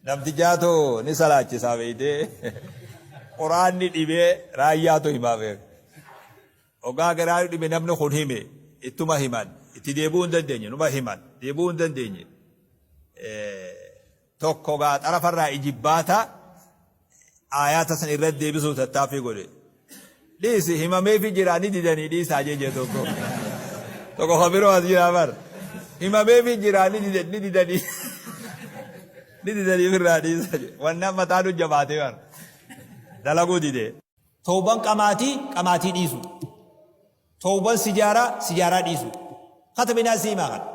Namtichaatu ni salaachisaa beeytee quraanni dhibee raayyaatu himaa beek. Ogaa garaa dhibe namni kun hime ittuma himan itti deebi'uu hin dandeenye numa himan deebi'uu hin dandeenye. Tokko gaa xarafarraa ijibbaata aayaata san irratti deebisuuf tattaaffii godhe. Dhiisi himameefi jira ni didanii dhiisaa jee tokko. Tokko kan biroo as jira bar. Himameefi jira ni didan ni didanii. Ni didanii firraa dhiisaa jee. Wanna mataa nu jabaatee bar. Dalaguu dide. Towban qamaatii qamaatii dhiisu. Towban sijaaraa sijaaraa dhiisu. Katabinaa siimaa kana.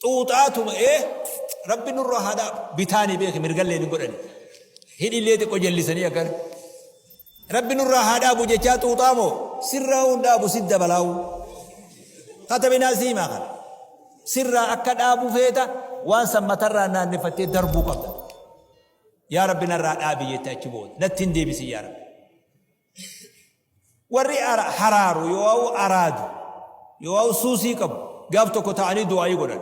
Xuuxaatuma ee rabbi nurraa haa dhaabu. Bitaanii beeki mirgallee hin godhani. Hidhillee xiqqoo jallisanii akkana. Rabbi nurraa haa dhaabu jechaa xuuxaa moo sirraa hin dhaabu si dabalaa'u. Katabinaa siimaa kana. Sirraa akka dhaabu feeta waan san matarraa naannefattee darbuu qabda. Yaa Rabbi narraa dhaabi jette achi booda. Natti hin deebisin yaa Rabbi. Warri haraaru yoo'au araadu yoo'au suusii qabu gaaf tokko ta'anii du'aayii godhan.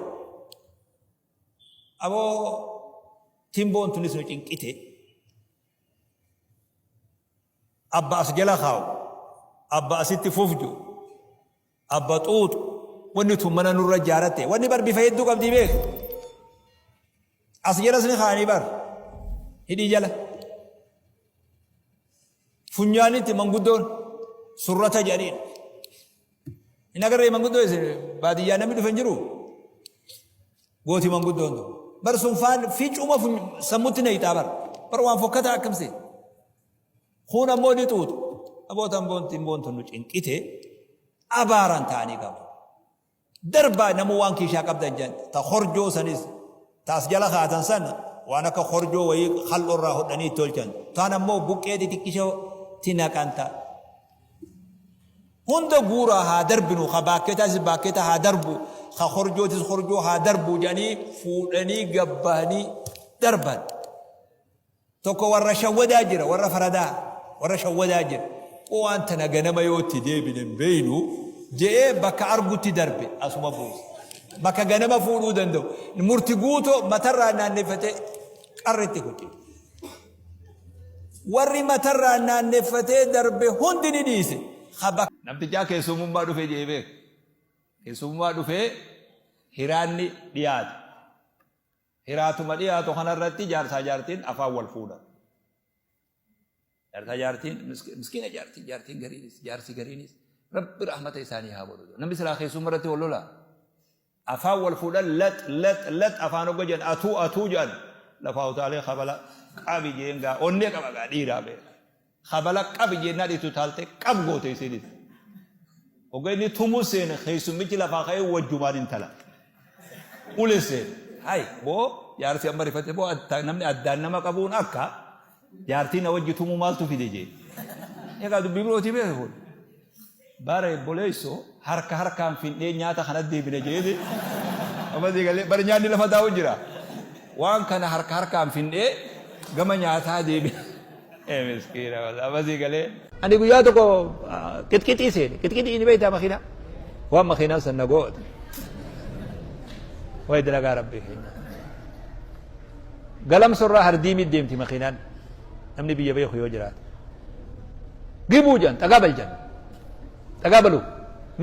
Aboo timboon tunis nu cinqite. Abba as jala kaa'u, abba asitti fufju, abba xuuxu, wanni tun mana nurra ijaaratte. Wanni bar bifa hedduu qabdii beek. As jalas ni kaa'anii bar hidhii jala. Funyaanitti manguddoon surrata jedhaniin. Hin agarree manguddoo isin baadiyyaa namni dhufe hin jiru. Gooti manguddoon tun. Bar sun faan ficuma sammutti na hixaa bar. Bar waan fokkataa akkam seete. Kun ammoo ni xuuxu. Aboo tamboon timboon tun nu cinqite abaaran ta'anii qabu. Darbaa namuu waan kiishaa qabdan jedhan ta korjoo sanis ta as jala kaatan san waan akka korjoo wayii kal'oo irraa hodhanii itti tolchan. Taan ammoo buqqee xixiqqishoo ti naqan ta. Hunda guuraa haa darbinu ka baakkeetaatis baakkeeta haa darbu ka korjootis korjoo haa darbu jedhanii fuudhanii gabbahanii darban. Tokko warra shawwadaa jira, warra faradaa, warra shawwadaa jira. Waan tana ganama yoo itti deebine hin beeynu je'ee bakka argutti darbe asuma buuse. Bakka ganama fuudhuu danda'u. Murti guutoo matarraa naanneffatee qarritti kutte. Warri matarraa naanneffatee darbe hundi ni dhiise. Namtichaa keessumummaa dhufe je'ee beeka. Keessumummaa dhufee hiraanni dhiyaate. Hiraatuma dhiyaatu kana irratti jaarsaa jaartiin afaan wal fuudhan. Jaarsaa jaartiin miskiina jaartiin jaartiin gariinis jaarsi gariinis rabbi rahmata isaanii haa godhu. Namni silaa keessumma irratti wal lolaa. Afaan wal fuudhan lax lax lax afaan hogga jedhan atuu atuu jedhan lafaa utaalee kabala qabi jeen gaa onnee qaba gaa dhiiraa beeka. Kabala qabi jennaan itti utaaltee qab goote isiinis. Hogga inni tumuu seene keessummichi lafaa ka'ee wajjumaan intala. Ule seene. Hay boo jaarsi amma rifate boo namni addaan nama qabuun akka jaartii na wajji tumuu maaltu fide jee. Egaa dubbii birootii beeku kun. Bara obboleesso harka harkaan findhee nyaata kana deebine jeeti. Amma sii galee bara nyaanni lafa taa'u jira. Waan kana harka harkaan findhee gama nyaataa deebine. Ee miskiina wallah amma sii galee. Ani guyyaa tokko qixqixii seene. Qixqixii ni beektaa makiinaa. Waan makiinaan san na goote. Wayi dalagaa rabbii keenya. Galamsorraa hardiimii deemti makiinaan. Namni biyya beeku yoo jiraate. Gibuu jedhan xagaa bal jedhan. Xagaa balu.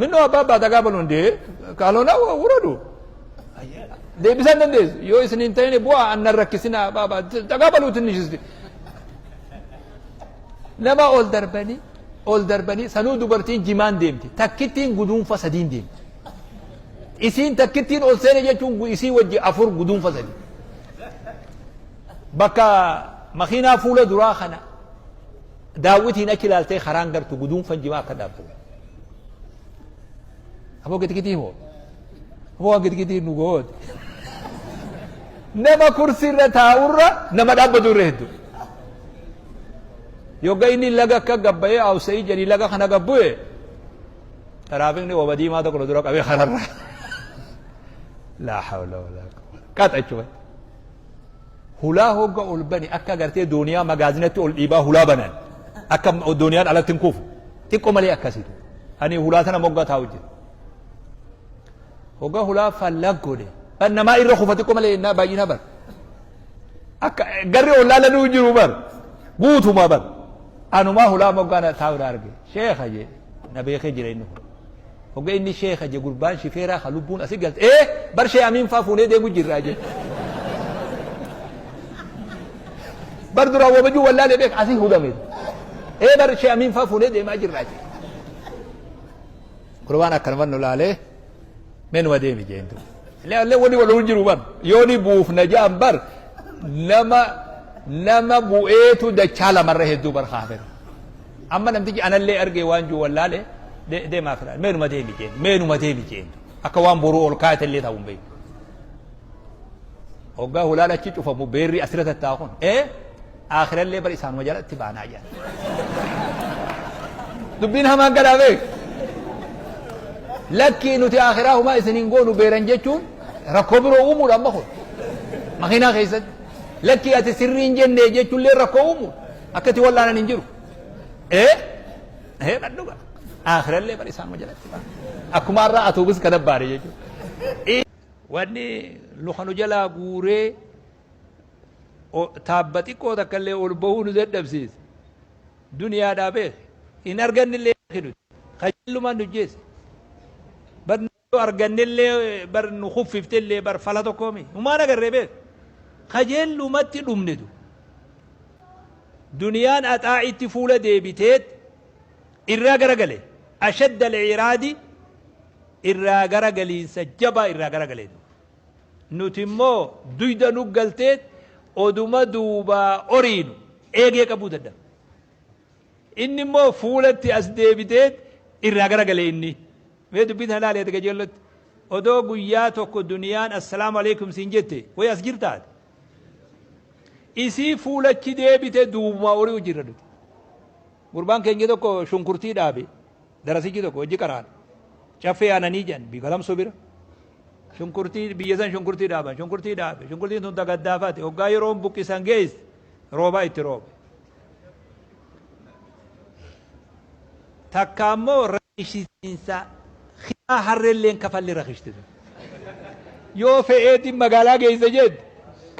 Minnoo abbaa abbaa xagaa balu hundee kaalona wuradu. Deebisaan dandeessu yoo isin hin ta'in bu'aa annan rakkisina abbaa abbaa xagaa baluu tinnishisti. Nama ol darbanii ol darbanii sanuu dubartiin jimaan deemti takkittiin guduunfa sadiin deemti. Isiin takkittiin ol seene jechuun isii wajji afur guduunfa sadi. Bakka makiinaa fuula duraa kana daawwitiin achi ilaaltee karaan gartu guduunfan jimaa akka dhaabbatu. Aboo gitgitii moo? Aboo waan gitgitii nu goote. Nama kursiirra taa'urra nama dhaabbatu irra hedduu. Yogga inni laga akka gabbayee awsa'ii jedhii laga kana gabbu'e taraafikni waba diimaa tokko nu dura qabee kararra. Laa hawla walaa quwwata. Qaxa jechuudha. Hulaa hogga ol bani akka gartee dooniyaa magaazinatti ol dhiibaa hulaa banan akka dooniyaan alatti hin kufu xiqqoo malee akkasitu ani hulaa tana moggaa taa'u jira. Hogga hulaa fallag godhe ban namaa irra kufa xiqqoo malee innaa baay'inaa bar. Akka garri ollaa laluu jiru bar guutuma bar anumaa hulaa moggaa taa'u arge sheekha jee na beekee jira inni kun. Hogga inni sheekha je gurbaan shifeeraa ka lubbuun asi galte ee bar shee amiin faa fuunee deemu jirraa je. Bar duraan wabajuu wallaalee beek asii hudame. Ee bar shee amiin faa fuunee deemaa jirraa je. Gurbaan akkanuma nu laalee mee numa deemi jeen duuba. Illee wani wal jiru bar yoo ni buufna ja'an bar nama nama bu'eetu dachaa lamarra hedduu bar kaafira. Amma namtichi anallee argee waan jiru wallaale deemaa fira meenuma deemi jeen meenuma deemi jeen akka waan boruu ol kaayate illee ta'uu hin beeku. Hoggaa hulaan achi cufamu beerri asirra tattaa'u kun ee aakhirallee bar isaanuma jalatti baanaa jedhan. Dubbiin hamaan kanaa beek. Lakkii nuti aakhiraa humaa isin hin goonu beeran jechuun rakkoo biroo uumuudha amma kun. Makiinaa keessatti. Lakkii ati sirrii hin jenne jechuullee rakkoo uumuudha. Akka itti wallaanan hin jiru. Ee ee dhadhuga. Aakhirallee bar isaanuma jalatti baana. Akkuma har'aa atuubis kana baane jechuudha. Wanni luka nu jalaa guuree taabba xiqqoo takka illee ol bahuu nu dadhabsiise. Duniyaadhaa beeki. Hin argannillee nuti. Qajeellumaan nu jeesse. Bar nu argannillee bar nu kuffiftellee bar fala tokkoo mi. Humaan agarree beek. Qajeellumatti dhumne du. Duniyaan axaa'itti fuula deebiteet irraa garagale. Ashadda al-iraadi irraa garagaliinsa jabaa irraa garagalee. Nuti immoo duyda nu galteet oduma duubaa oriinu eegee qabuu dadhabe. Inni immoo fuulatti as deebiteet irraa garagalee inni. Mee dubbii tana ilaali ati qajeellotti. Odoo guyyaa tokko duniyaan assalaamu alaikum siin jette wayi as jirtaati. Isii fuulachi deebite duubumaa ori'u jirra nuti. Gurbaan keenya tokko shunkurtii dhaabe. Darasichi tokko hojii qaraan. Caffee aananii jedhan biikalamsoo bira. Shunkurtii biyya san shunkurtii dhaaban shunkurtii dhaabe shunkurtiin tun tagaddaafate hoggaa yeroon buqqisan geesse roobaa itti roobe. Takka ammoo rakishisiinsa kiraa harreelleen kafalli rakishti sun. Yoo fe'eetiin magaalaa geessa jette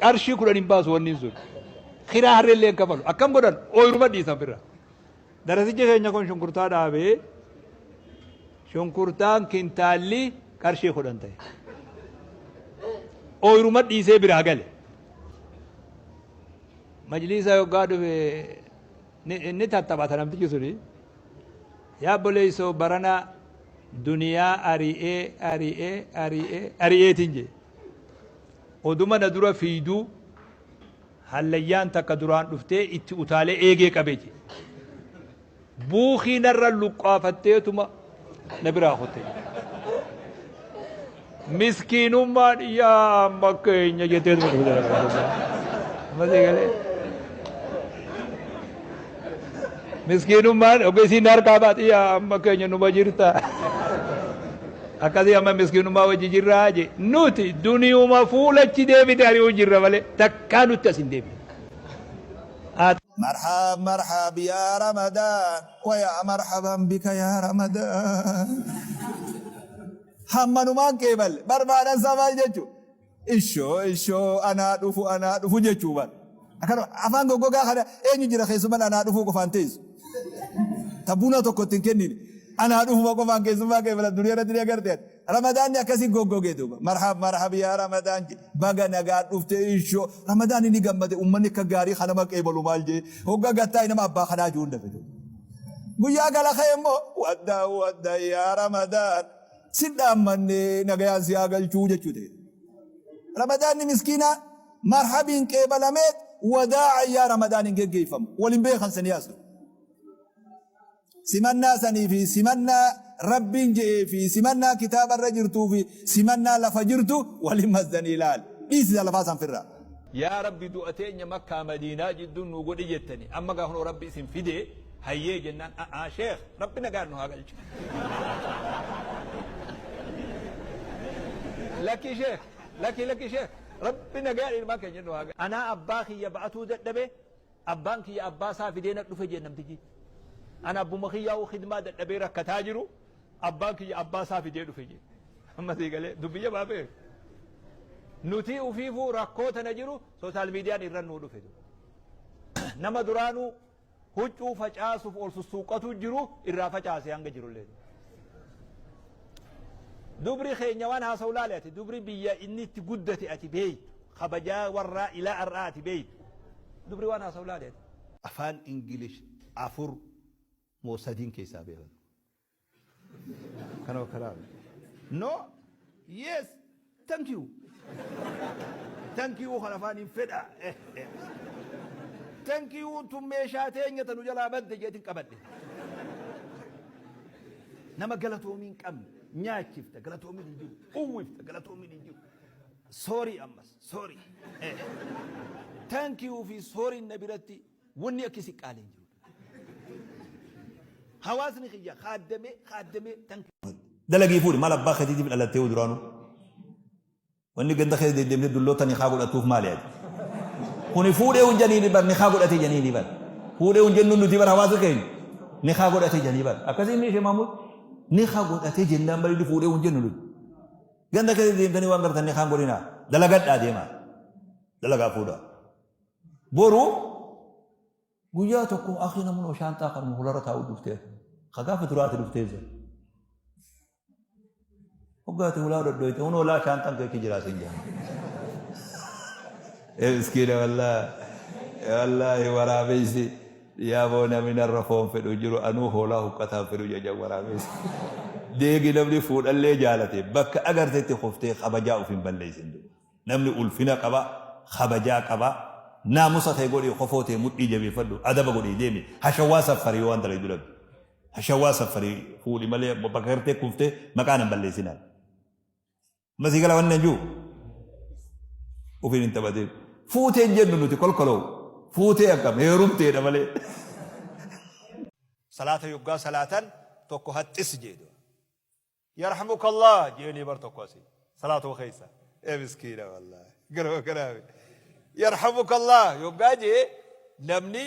qarshii 10 hin baasu wanni sun. Kiraa harreelleen kafalu. Akkam godhan ooyiruma dhiisan firra. Darasichi keenya kun shunkurtaa dhaabee shunkurtaan kintaalli qarshii 10 ta'e. Ooyiruma dhiisee biraa gale. Majliisa yoggaa dhufe ni tattaphata namtichi suni. Yaa obboleessoo barana duniyaa ari'ee ari'ee ari'ee ari'eetiin jee. Oduma na dura fiiduu hallayyaan takka duraan dhuftee itti utaalee eegee qabe jee. Buukii narra luqqaafatteetuma na biraa kutte. Miskiinummaan yaa amma keenya jetteetuma dhufte. Amma sii galee. Miskiinummaan ogeessiin harkaa baate yaa amma keenya numa jirta. Akkasii amma miskiinummaa wajji jirraa je. Nuti duniyuma fuulachi deebite ari'uu jirra malee takkaa nutti as hin deebine. Marhab marhab yaa Ramadaan wa yaa marhaban bika yaa Ramadaan. Hammanumaan qeeballe barbaadan isaa maal jechu? Ishoo ishoo anaa dhufu anaa dhufu jechuu bar. Akkanuma afaan goggogaa kana eenyu jira keessummaan anaa dhufuu qofaan teessu. Ta buna tokko ittiin kennine anaa dhufuma qofaan keessummaa qeebalan duniyaa irratti ni agarte. Ramadaanni akkasii goggogee duuba. Marhab marhab yaa Ramadaan jedhe. Baga nagaan dhufte ishoo. Ramadaanni ni gammade uummanni akka gaarii kanama qeebalu maal jee. Hogga gattaa nama abbaa kanaa jiru hunda fide. Guyyaa gala ka'e immoo wadda wadda yaa Ramadaan. Si dhaammanne nagayaan si haa galchuu jechuu ta'e. Ramadaanni miskiina marhabiin qeebalameet wadaa'a yaa Ramadaan hin geggeeffamu. Wal hin beekan sanii as. Simannaa sanii fi simannaa Rabbiin je'ee fi simannaa kitaaba irra jirtuu fi simannaa lafa jirtu wal hin mazdanii ilaali. Dhiisi lafaa san firraa. Yaa Rabbi du'a teenya Makkaa Madiinaa jidduu nuu godhi jettani amma gaa kunoo Rabbi isin fide hayyee jennaan a'aa sheekh Rabbi nagaan nu haa galchu. Lakkii sheekh lakkii lakkii sheekh Rabbi nagaan ilmaan keenya nu haa galchu. Anaa abbaa kiyya ba'atuu dadhabe Abbaan kiyya abbaa isaa fidee na dhufe jedhe namtichi. Ana abbuma kiyyaa'uu khidmaa dadhabee rakkataa jiru abbaan kiyya abbaa isaa fidee dhufe jedhe. Amma sii galee dubbii jabaa beeku. Nuti ufiifuu rakkoo tana jiru social median irra nuu dhufe. Nama duraanuu huccuu facaasuuf ol sussuuqqatu jiru irraa facaase hanga jirullee. Dubri keenya waan haasa'u laali ati dubri biyya inni itti guddate ati beeytu kabajaa warraa ilaa har'aa ati beeytu dubri waan haasa'u laali ati. Afaan English 4 moo 3n keessaa beeka. Kana karaa. No, yes, thank you. Thank you kan afaan hin fedha. Thank you tun meeshaa teenya tanu jalaa badde jeetin qabadhe. Nama galatoomii hin qabne nyaachifta galatoomiin hin jiru, uwwifta galatoomiin hin jiru. Sorry ammas, sorry. Thank you fi sorry na biratti Wanni akka isin qaalii hin jiru. Hawaasni kiyya kaaddamee kaaddamee tan. Dalagii fuudhi maal abbaa keetiitiif dhalattee duraanuu. Wanni ganda keessa deddeemtee dulloota nikaa godhattuuf maali ati? Kuni fuudhee hin janiini bar nikaa godhatee janiini bar. Fuudhee hin jennuun nuti bar hawaasa keenya nikaa godhatee janii bar. Akkasii miishee Mahmud nikaa godhatee jennaan bari fuudhee hin jennu nuti. Ganda keessa deemtanii waan gartan nikaa hin godhinaa. Dalagadhaa deemaa. Dalagaa fuudhaa. Boru guyyaa tokko akhi namni shaanxaa kanuma fuularra taa'u dhuftee ka gaafa duraati dhuftee san. Hoggaati hulaa dhodhoyte hunoo laa shaanxaan kee jiraa siin jaa. Ee miskiina wallaahi wallaahi waraabessi yaa boo namni narra foon fedhu jiru anuu hoolaa huqqataan fedhu jajan waraabessi. Deegi namni fuudhallee jaalate bakka agartetti kuftee kabajaa of hin balleessin duuba. Namni ulfina qaba, kabajaa qaba, naamusa kee godhii kofoo tee mudhii jabeeffadhu, adaba godhii deemi, hashawwaa saffarii yoo waan dalaydu dhabde. Hashawwaa saffarii fuudhi malee bakka gartee kuftee maqaa nan balleessinaa. Amma sii gala wanni nan jiru ofiin hin taphatin. Fuutee hin jennu nuti kolkoloo. Fuutee akkam heerumteedha malee. Salaata yoggaa salaatan tokko haxxis jedhu. Yarhamukallah je'eenii bar tokko asii salaatuma keessa ee miskiina wallaahi garuma kanaafi yarhamukallah yoggaa je'e namni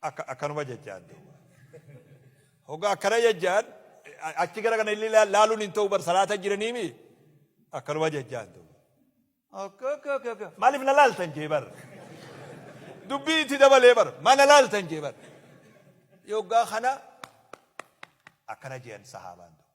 akka akkanuma jechaan duuba hoggaa akkana jechaan achi gara kana illee laaluun hin ta'u bar salaata jiraniimi akkanuma jechaan duuba Akka akka akka akka maaliif na laaltan jee bar dubbii itti dabalee bar ma na laaltan jee bar yoggaa kana akkana jean sahaabaan duuba.